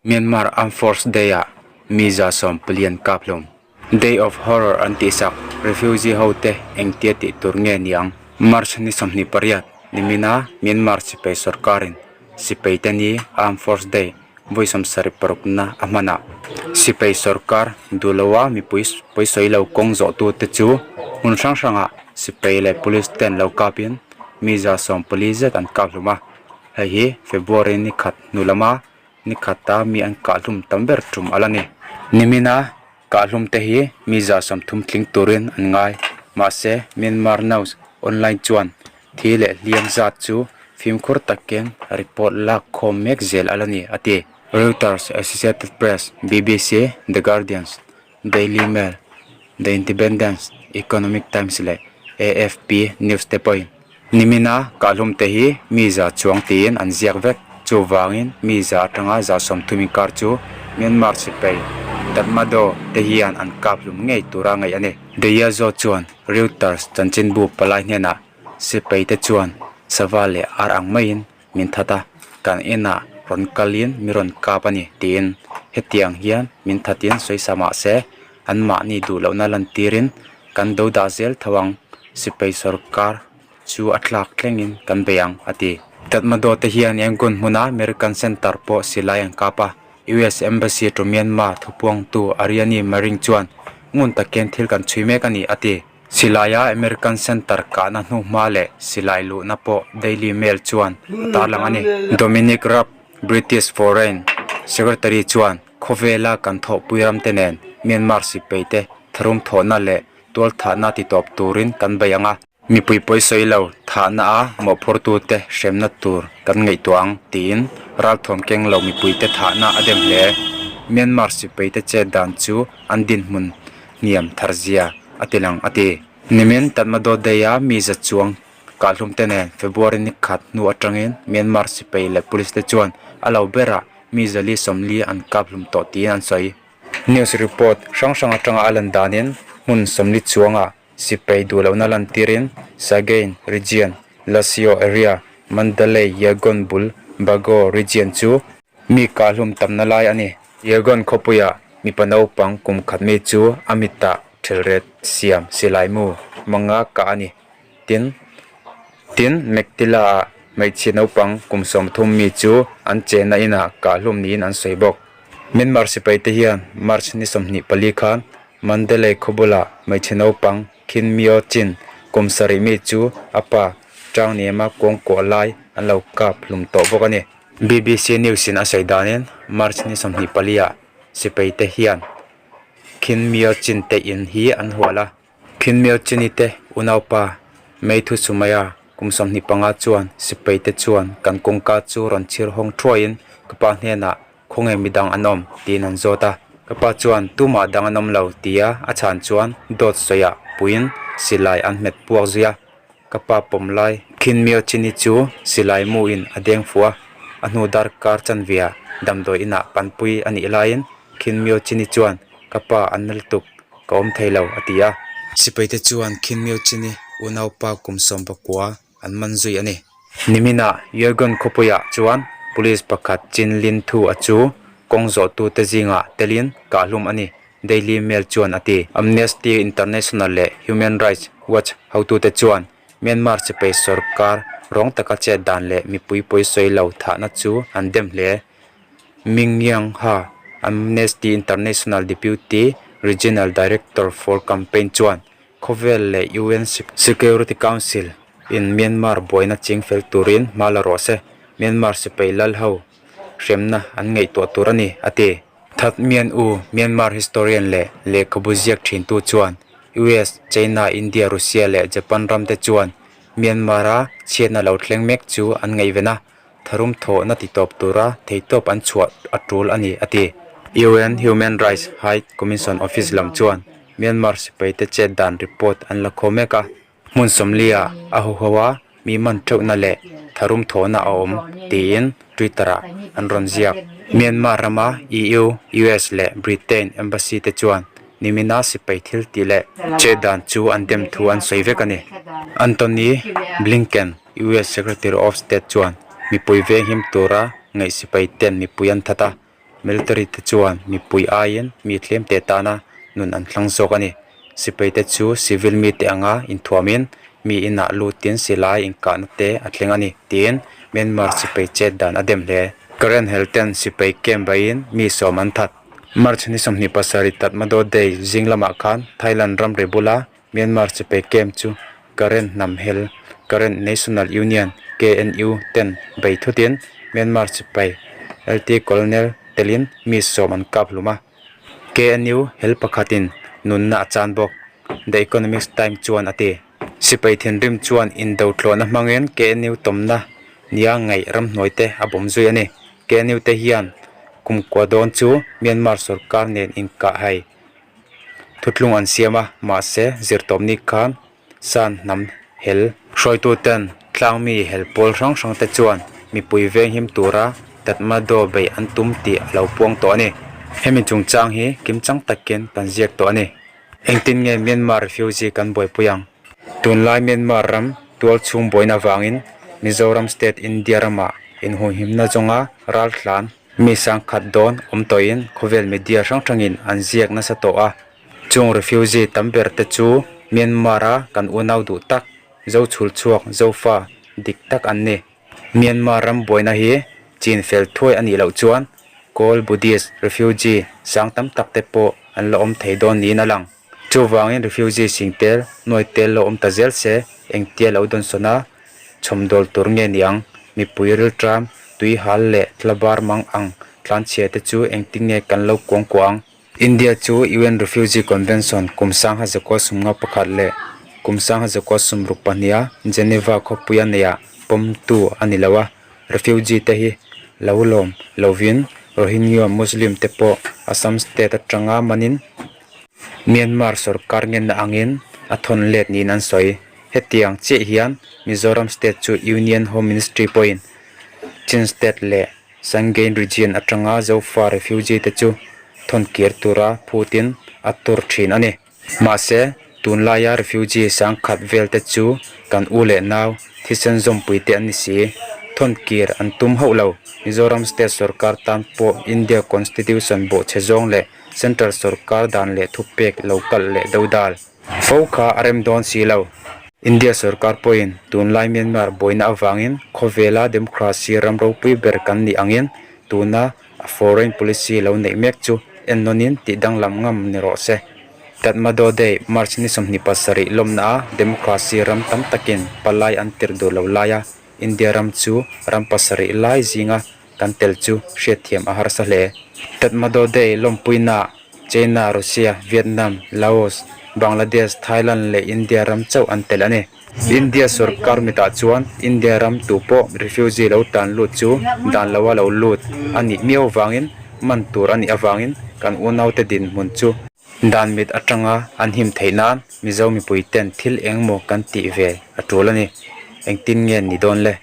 Myanmar Armed Force Day-ah mi 140 an kap hlawm. Day of Horror an tihsak refugee hote engtia tih tur nge ni ang? March ni 28 nimina Myanmar sipai sorkarin sipaite ni Armed Force Day vawi 76 na a hman a. Sipai sorkar duhloa mipui pawisawi lo kawng zawhtute chu hmun hrang hrangah sipai leh police ten lo kapin mi 140 zet an kap hlawm a. Hei hi February ni khat hnu lama ni khata mi an kahhlum tam ber tum a la ni. Nimina kahhlum te hi mi 30 tling turin an ngai. Mahse, Myanmar News Online chuan thi leh hliam zat chu fimkhur takin report lak khawm mek zel a la ni, a ti. Reuters, Associated Press, BBC, The Guardian, Daily Mail, The Independent, Economic Times leh AFP News te pawhin Nimina kahhlum te hi mi za chuang tiin an ziak vek. Chuvangin mi za atanga 30 inkar chu Myanmar sipai Tatmadaw te hian an kap hlum ngei tura ngaih a ni. Deyazo chuan Reuters chanchinbu palai hnenah sipai te chuan sava leh ar ang maiin min that a, kan inah rawn kalin mi rawn kap a ni tiin hetiang hian min thatin sawisa mah se anmahni duh lohna lantirin kan do dah zel tho ang, sipai sorkar chu a tlak thlengin kan bei ang, a ti. Tatmadaw te hian Yangon hmuna American Center pawh silai an kap a, US Embassy to Myanmar thupuangtu Ariani Maring chuan ngun takin thil kan chhui mek a ni, a ti. Silaia American Center kahna hnuhma leh silai luhna pawh Daily Mail chuan a tarlang a ni. Dominic Raab, British Foreign Secretary chuan khawvela kan thawhpui ramte nen Myanmar sipaite tharum thawhna leh tualthahna titawp turin kan bei ang a. Mipui pawisawi lo thahna a mawhphurtute hremna tur kan ngaihtuah ang tiin ralthuam keng lo mipuite thahna a dem hle. Myanmar sipaite chet dan chu an dinhmun hniam thar zia a ti lang a ti. Nimin Tatmadaw Day-a mi za chuang kahhlum te nen February ni khat hnu atangin Myanmar sipai leh police te chuan a lo berah mi 440 an kap hlum tawh tiin an sawi. News report hrang hrang atanga a lan danin hmun 40 chuangah sipai duh lohna lantirin Sagaing Region, Lashio Area, Mandalay, Yangon bul Bago Region chu mi kahhlum tamna lai a ni. Yangon khawpuiah mipa naupang kum khat mi chu a mitah thelret siam silai mu hmanga kah a ni. Tin, tin Meiktila-ah hmeichhia naupang kum 30 mi chu an chenna inah kahhlum niin an sawi bawk. Myanmar sipaite hian March ni 24 khan Mandalay khaw bulah hmeichhe naupang Khin Myo Chin kum sarih mi chu a pa Chang Niema kawng kuah lai an lo kap hlum tawh bawk a ni. BBC News in a sawi danin March ni 24 ah sipai te hian Khin Myo Chin te in hi an hual a. Khin Myo Chini te unaupa Mei Thu Sumaya kum 25 chuan sipai te chuan kan kawngka chu rawn chhir hawng thuaiin ka pa hnenah Khawnge midang an awm? tiin an zawt a. Ka pa chuan, Tumah dang an awm lo, tia a chhan chuan dawt sawiah puiin silai an hmet puak zui a. Ka pa pawm lai Khin Myo Chini chu silai muin a deng fuh a, a hnu darkar chanvia damdawi inah panpui a nih laiin Khin Myo Chini chuan, Ka pa an na lutuk, ka awm thei lo, a ti a. Sipaite chuan Khin Myo Chini unaupa kum 19 an man zui a ni. Niminah Yangon khawpuiah chuan police pakhat Chin Lin Thu a chu kawng zawhtute zingah telin kahhlum a ni, Daily Mail chuan a ti. Amnesty International leh Human Rights Watch hotute chuan Myanmar sipai sorkar rawng taka chet dan leh mipui pawisawi lo thahna chu an dem hle. Mingyang Ha, Amnesty International Deputy Regional Director for Campaign chuan Khawvel leh UN Security Council in Myanmar buaina ching fel turin hma la rawh se, Myanmar sipai lal ho hremna an ngaihtuah tur a ni, a ti. That Myan U, Myanmar historian leh lehkhabu ziak thintu chuan US, China, India, Russia leh Japan ram te chuan Myanmar-a chhiatna lo thleng mek chu an ngaihven a, tharum thawhna titawp tura theihtawp an chhuah a tul a ni, a ti. UN Human Rights High Commission Office lam chuan Myanmar sipaite chet dan report an la khaw mek a, hmun 40 ah a huho a mi man theuhna leh tharum thawhna a awm tiin Twitter-ah an rawn ziak. Myanmar rama EU, US leh Britain embassy te chuan nimina sipai thil tih leh chet dan chu an dem thu an sawi vek a ni. Antony Blinken, US Secretary of State chuan mipui veng him tura ngaih sipai ten mipui an that a. Military te chuan mipui aiin mi tlemte tana nun an thlang zawk a ni. Sipai te chu civil mite anga inthuamin mi inah lutin silai inkahna te a thleng a ni tiin Myanmar sipai chet dan a dem hle. Karen hel ten sipai camp baiin mi sawm an that. March ni 27 Tatmadaw Day zing lamah khan Thailand ramri bula Myanmar sipai camp chu Karen hnam hel Karen National Union, KNU, ten bei thutin Myanmar sipai Lt Colonel telin mi sawm an kap hlum a. KNU hel pakhatin nunna a chan bawk, The Economics Times chuan a ti. Sipai thinrim chuan indo thlawhna hmangin KNU tawmna nia ngaih ramhnuai te a bawm zui a ni. KNU te hian kumkua dawn chu Myanmar sorkar nen inkahhai thutlung an siam a, mahse zirtawpni khan San hnam hel. Hruaituten tlangmi hel pawl hrang hrang te chuan mipui venghim tura Tatmadaw beih an tum tih a lo puang tawh a ni. Hemi chungchang hi kimchang takin kan ziak tawh a ni. Engtin nge Myanmar refugee kan buaipui ang? Tunlai Myanmar ram tual chhung buaina avangin Mizoram state India ramah inhumhimna zawnga raltlan mi sangkhat dawn awm tawhin khawvel media hrang hrangin an ziak nasa tawh a. Chung refugee tam ber te chu Myanmar a kan unau duh tak, Zo chhul chhuak, Zofa dik tak an ni. Myanmar ram buaina hi chin fel thuai a nih loh chuan Kawl Buddhist refugee sang tam tak te pawh an la awm thei dawn niin a lang. Chuvangin refugee sing tel, nuai tel lo awm ta zel se engtia lo dawnsawn a chhawmdawl tur nge ni ang? Mipui rilṭam, tui hal leh thlabar mang ang tlanchhia te chu engtin nge kan lo kuangkuah ang? India chu UN Refugee Convention kum sangha zakua sumnga pakhat leh kum sangha zakua sumruk pahniha Geneva khawpuia neihah pawmtu a ni lo a, refugee te hi lo lawm lovin Rohingya Muslim te pawh Assam state atanga manin Myanmar sorkar ngenna angin a thawn let niin an sawi. Hetiang chiah hian Mizoram state chu Union Home Ministry pawhin Chin state leh Sanggain region atanga Zofa refugee te chu thawn kir tura phutin a tur thin a ni. Mahse, tunlaia refugee sangkhat vel te chu kan u leh nau thisen zawmpui te an ni si. Thawn kir an tum hauh lo. Mizoram state sorkar tan pawh India constitution bawhchhe zawng leh central sorkar dan leh thupek lo kalh leh dodal fo kha a rem dawn si lo. India sorkar pawhin tunlai Myanmar buaina avangin khawvela democracy ram ropui ber kan nih angin tuna a foreign policy lo neih mek chu ennawnin tih danglam ngam ni rawh se. Tatmadaw Day, March ni 27 lawmna a democracy ram tam takin palai an tirh duh lo laia India ram chu ram pasarih lai zinga kan tel chu hriatthiam a harsa hle. Tatmadaw Day lawmpuinaah China, Russia, Vietnam, Laos, Bangladesh, Thailand leh India ram chauh an tel a ni. India sorkar mitah chuan India ram tu pawh refugee lo tan lut chu dan loa lo lut a nih miau avangin man tur a nih avangin kan unaute dinhmun chu dan mit atanga an him theih nan Mizo mipui ten thil engmaw kan tih ve a tul a ni. Engtin nge ni dawn le?